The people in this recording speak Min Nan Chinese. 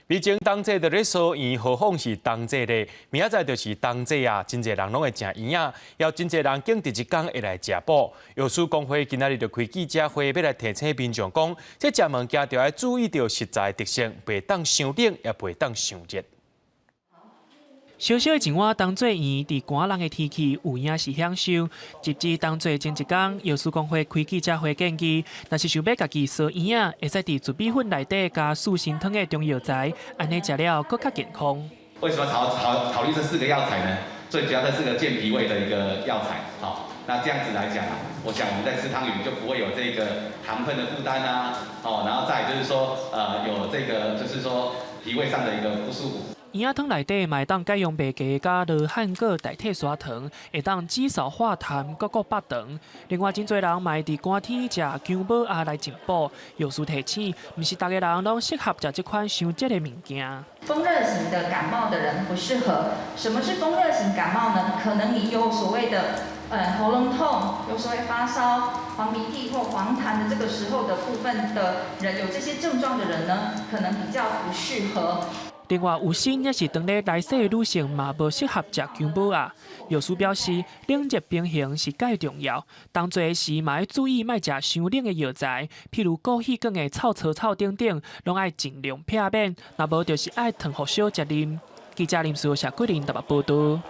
畢竟冬至就咧捎圓，何況是冬至咧？明仔載就是冬至啊，真濟人攏會食圓仔，也有真濟人揀佇這工會來食補。藥師公會今仔日就開記者會，欲來提醒民眾講，這食物件著愛注意著食材特性，袂當傷冷，也袂當傷熱。小小的一碗冬至圓，佇寒冷的天氣有影是享受。入至冬至前一工，藥師公會開記者會建議，若是想欲家己捎圓仔，會使佇糯米粉內底加四神湯的中藥材，按呢食了閣較健康。為什麼考慮這四個藥材呢？最主要這是個健脾胃的一個藥材，好，那這樣子來講，我想我們在吃湯圓就不會有這個糖分的負擔啊，哦，然後再就是說，有這個就是說脾胃上的一個不舒服。圓仔湯內底嘛會當改用麥芽佮羅漢果代替砂糖，會當止嗽化痰，閣顧腹腸。另外，真濟人嘛會佇寒天食薑母鴨來進補。藥師提醒，毋是逐个人攏適合食這款傷熱的物件。風熱型的感冒的人不適合。什麼是風熱型感冒呢？可能你有所謂的，喉嚨痛，有所謂發燒、黃鼻涕或黃痰的這個時候的部分的人，有這些症狀的人呢，可能比較不適合。另外，有身抑是當咧來洗的女性嘛，無適合食薑母鴨。藥師表示，冷熱平衡是蓋重要。冬至時嘛愛注意莫食傷冷的藥材，譬如枸杞羹的臭草草等等，攏愛盡量避免。若無就是愛燙予燒才啉。記者林思謝桂林台北報導。